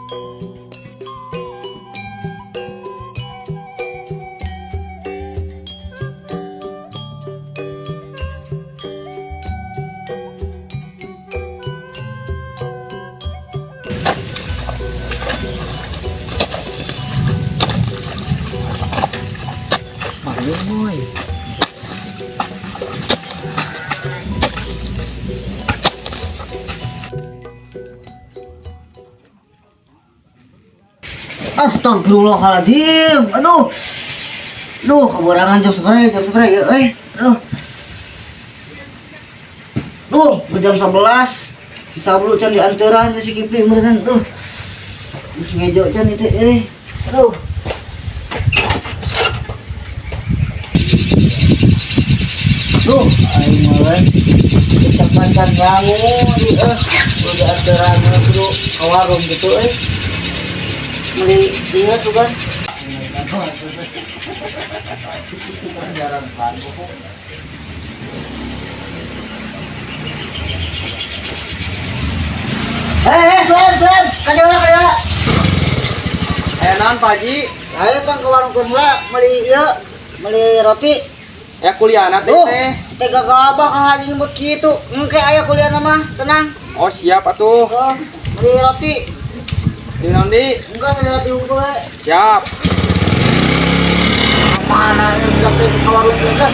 Boy. Astagfirullahaladzim. Aduh. Aduh, keborangan jam seberapa ya, eh. Aduh. Duh, ke jam 11. Si Sablu can dianteran si Kipli meureun. Duh. Geus ngejo can itu eh. Aduh. Duh, aing mah we. Cek macan nyangu di eh. Kudu dianteran kudu ka warung gitu eh. Beli iya sugan. Eh, eh, Soem, Soem, kadiola, kadiola. Aya naon, Pak Haji? Ayo bang ke warung heula beli ieu, beli roti. Ya kuliahna teh Duh, teh. setega gabah Kang Haji nyebut kitu. Engke aya kuliah mah, tenang. Oh, siap atuh. Oh, beli roti. Di naon di? Enggak, beli roti unggul we. Siap. Mana ini udah ke warung heula.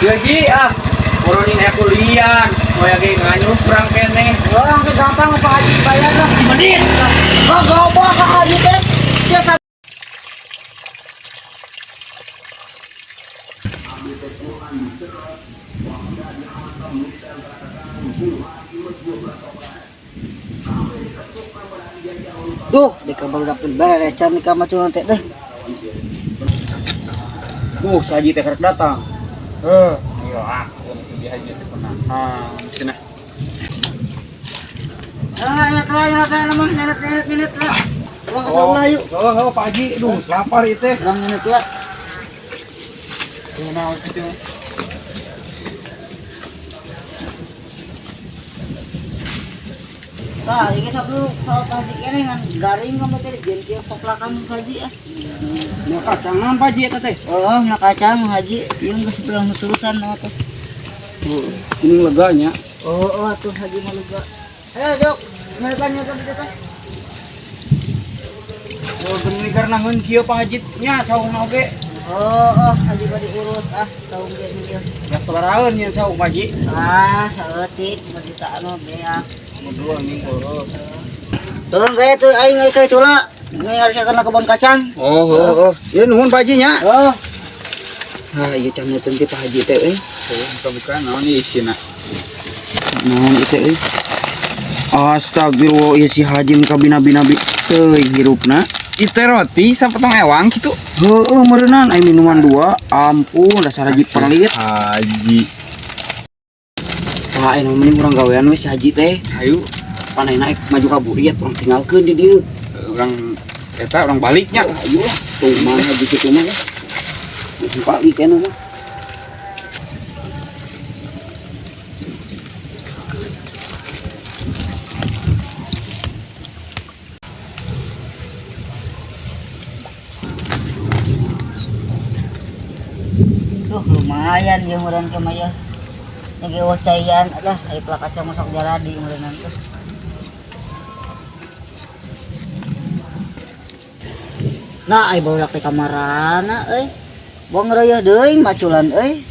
Ya Ji ah. Boronin aya kuliah. Moya ge nganyuk urang keneh. Oh, engke gampang Pak Haji bayar lah. Menit. Oh, goblok Kang Haji teh. Sia. Duh, di kamar udah beres can di kamar cuman teh deh. Duh, si Haji teh karek datang. Heuh, iya ah, urang teh di Haji teh pernah. Ah, cenah. Ah, ya telah ya telah nama nyenet nyenet nyenet lah. Urang ke sebelah yuk. Oh, oh, Pak Haji, duh, lapar ieu teh. Urang nyenet lah. Naon kitu? Tah, ini sablu soal Pak Haji kene ngan garing kamu teh jeung kieu poplakan Pak Haji ah. Nya kacang naon Pak Haji eta teh? Oh, na kacang Haji, ieu geus bilang terusan nama teh. Oh, ini leganya. Oh, oh atuh Haji mah lega. Ayo, Jok. Nyenetan nyenetan teh. Oh, geuning karena kieu Pak Haji nya saungna oge. Oh, oh, Haji bade urus ah, saung ge ieu. Yak sabaraheun nya saung Pak Haji? Ah, saeutik 5 jutaan mah beak. Dua minggu. Tolong gaya tuh aing aing ka itulah. Ini harus kana kebun kacang. Oh, oh, oh. Ya nuhun Pak Haji nya. Oh, Ah, ieu can teh Pak Haji teh euy. Oh, buka-buka naon ieu isina? Naon ieu teh euy? Astagfirullah, ieu si Haji nu kabina-bina teuing hirupna. Itu roti sapotong ewang gitu. Heueuh meureunnan aya minuman dua. Ampun, dasar Haji pelit. Haji. Tah, aya mending urang gawean we si Haji teh. Ayo Pan ayeuna maju ka buriat urang tinggalkeun di dieu. Urang eta urang baliknya. Ayo lah, tuh mana Haji kitu mah ya. Balik kena mah. Duh, lumayan ya meureun ke mah ya. Nya ge eueuh caian alah aya plak kacang masuk jaradi meureunnan tuh. Nah, aya barudak teh kamarana euy. Buang reueuh deui maculan euy.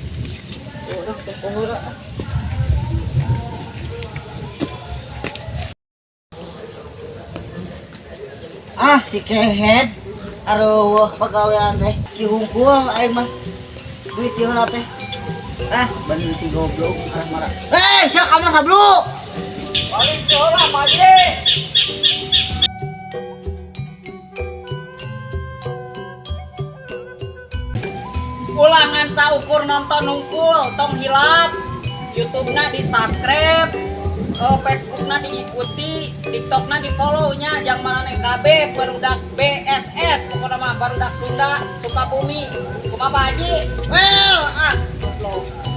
Urang teh kuhura. Ah, si kehed. Aduh, pagawean teh ki hungkul aing mah. Duit ieu heula teh. Ah, bener si goblok marah-marah. Hei, sia kamu sablu. Balik heula, Pak Haji. Ulangan saukur nonton nungkul, tong hilap. YouTube-na di subscribe, Facebook-na diikuti, TikTok-na di follow-nya. Jang maraneh KB barudak BSS, pokoknya mah barudak Sunda Sukabumi. Kumaha Pak Haji? Well, ah, goblok.